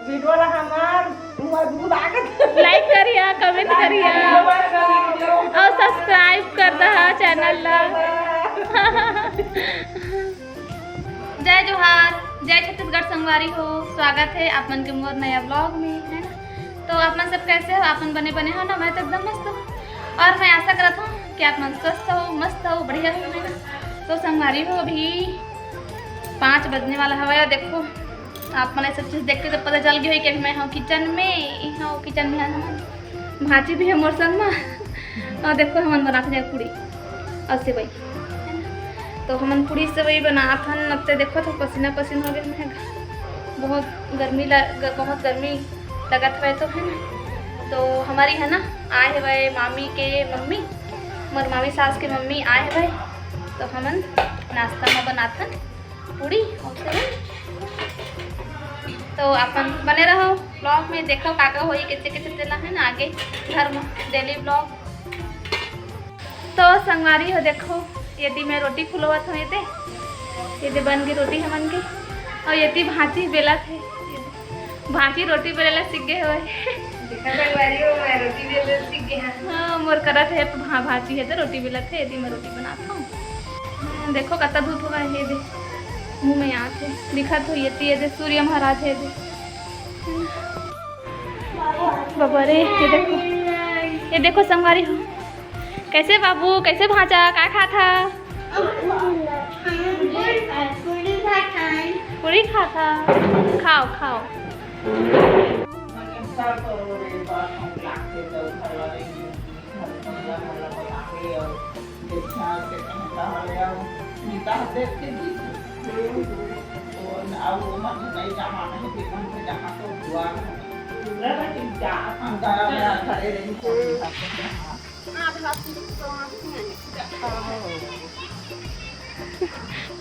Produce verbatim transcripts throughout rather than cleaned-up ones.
Video ला हमार मुंह दूध आ गए। Like करिया, comment करिया और subscribe कर दहा channel ला। जय जोहार, जय छत्तीसगढ़ संगवारी हो, स्वागत है आप मन के मोर नया vlog में, है ना। तो आप मन सब कैसे हो? आप मन बने बने हो ना? मैं तो एकदम मस्त हूँ और मैं आशा करत हूँ कि आप मन स्वस्थ हो, मस्त हो, बढ़िया हो, है ना। तो संगवारी हो, अभी पाँच बजने वाला हवय। देखो, आप मन ये सब चीज देख के तो पता चल गया होही कि अभी मैं हूँ किचन में, यहाँ किचन में है हमन, भांची भी है मोर संग में। और देखो, हमन बनात हन पूड़ी और सेवई। तो हमन पूड़ी सेवई बनात हन, अब ते देखो तो पसीना पसीन हो गए हैं। बहुत गर्मी लग, बहुत गर्मी लगत हवय तो, है ना। तो हमारी है ना, आए हवय मामी के मम्मी, मोर मामी सास के मम्मी आए हवय। तो हमन नाश्ता में बनात हन पूड़ी और सेवई। तो अपन बने रहो vlog में, देखो का का होई, कैसे कैसे तेला है ना आगे घर में daily vlog। तो संगवारी हो, देखो, यदि मैं रोटी फुलवत हूँ, यदि, यदि बन गई रोटी हमन के, और यदि भांची बेलत है, भांची रोटी बेले ला सीख गए हवय। देखा संगवारी हो, मैं रोटी बेले सीख गए हैं। हाँ, मोर करत है, भा-, भांची है तो रोटी बेलत है, यदि मैं रोटी बनात हूँ। हम्म, देखो कत्ता धूप हवय, ये दे, मुंह में आत है, दिखत हो, ये दे, सूर्य महाराज है, ये दे। बाबा रे, ये देखो, ये देखो संगवारी हो, कैसे बाबू, कैसे भांचा, का खात हा? पूरी खात हा, खाओ खाओ।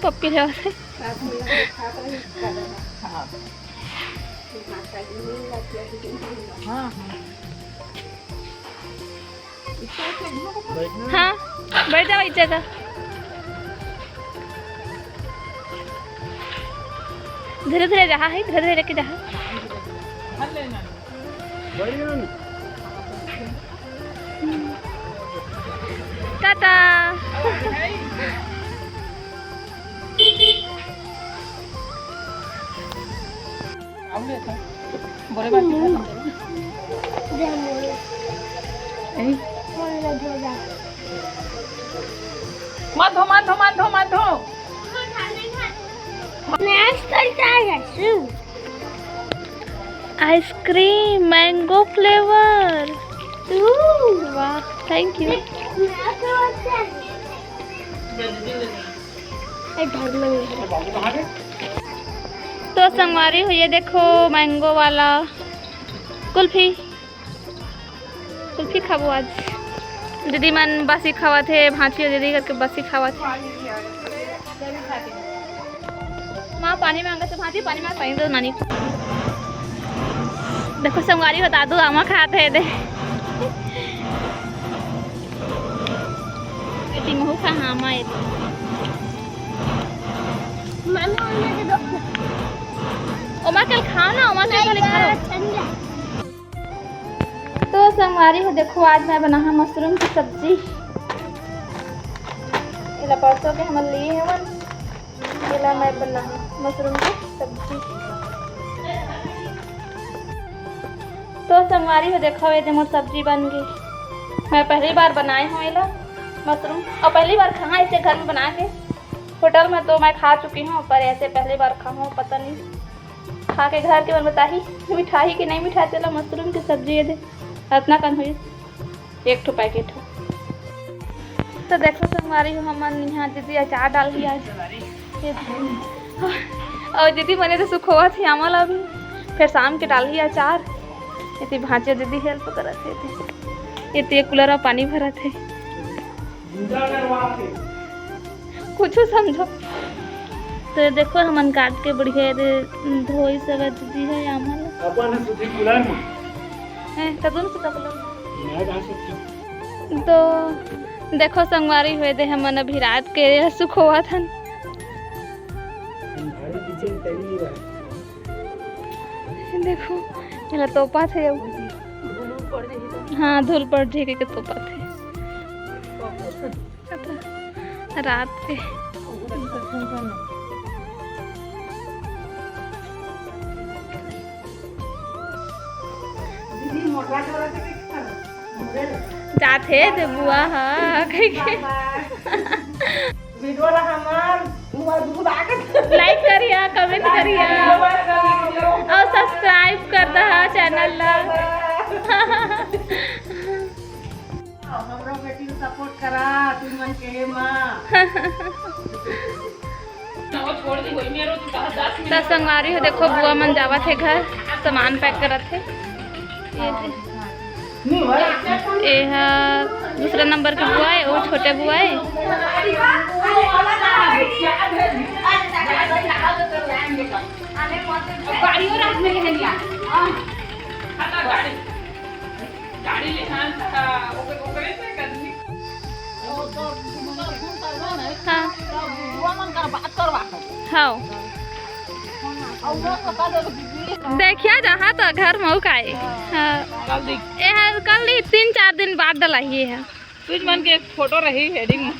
पप्पी ले। हाँ, हाँ। हाँ, बैठ जाओ इस जगह। धीरे धीरे जहाँ है, धीरे धीरे लेके जहाँ। टाटा। बोले बात। मत धो, मत धो, मत धो, मत धो। Next I try ice cream, mango flavor। वाह, thank you। तो संगवारी हो, ये देखो mango वाला कुल्फी, कुल्फी खाबो आज। दीदी मन बासी खावत हे, भांची दीदी करके बासी खावत हे। माँ पानी मांगत हे, भांची पानी मांग, पानी दो नानी। देखो संगवारी हो, दादू आमा खात हे दे। बेटी महू खा, हाँ, माँ ये दे। मामा, उन्हें दे दो। ओमा कल खाओ ना, ओमा कल नहीं, खाली खाओ। तो संगवारी हो, देखो, आज मैं बनाहा mushroom की सब्जी। एला परसों के हमन लिए हवन, एला मैं बनाहा mushroom की सब्जी। तो संगवारी हो, देखो, ये दे मोर सब्जी बन गई। मैं पहली बार बनाए हूँ एला mushroom, और पहली बार खाहा इसे घर में बना के। होटल में तो मैं खा चुकी हूँ, पर ऐसे पहली बार खाहूँ, पता नहीं। खा के घर के मन बताही, मिठाही कि नहीं मिठाही। चलो, mushroom की सब्जी ये दे, अतना कन हुई, एक ठो packet हो। तो देखो संगवारी हो, हमन यहाँ दीदी अचार डालही आज। ये दे। और दीदी मने तो सुखोवत हे आमा ला भी, फिर शाम के डालही अचार। ये दे भांचे दीदी help करत हे। ये दे cooler में पानी भरत हे। कुछ समझो। तो ये देखो, हमन काट के बढ़िया ये दे धोई सगा दीदी हे आमा ला। अपन है सुधी कुलर में। हैं, तो तुम सुधा कुलर में। मैं कहाँ सुधी? तो देखो संगवारी हो, ये दे हमन अभी रात के सुखोवत हन। भारी किचन तैयार है। देखो, एला तोपा थे। हाँ, धूल पड़ जाही के तोपा थे। रात के। जाथे दे बुआ हा, कहिके। वीडियो ला हमार बुआ दूध आ गए। Like करिया, comment करिया, और subscribe कर दहा channel ला। हमरो बेटी ला support करा, तुम मन के माँ। त संगवारी हो, देखो, बुआ मन जावत हे घर, सामान pack करत हे। ये दे। ए हा दूसरा नंबर के बुआ हे, वो छोटे बुआ हे। गाड़ी ले, हाँ, ओकरे से करनी। हाँ। हाँ। देखिया जहाँ तो घर मऊ का है। हाँ। कल देख। ए हा कल नहीं, तीन चार दिन बाद डला ही है। तुझ मन के एक फोटो रही heading में।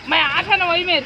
मैं आठ है ना वही में।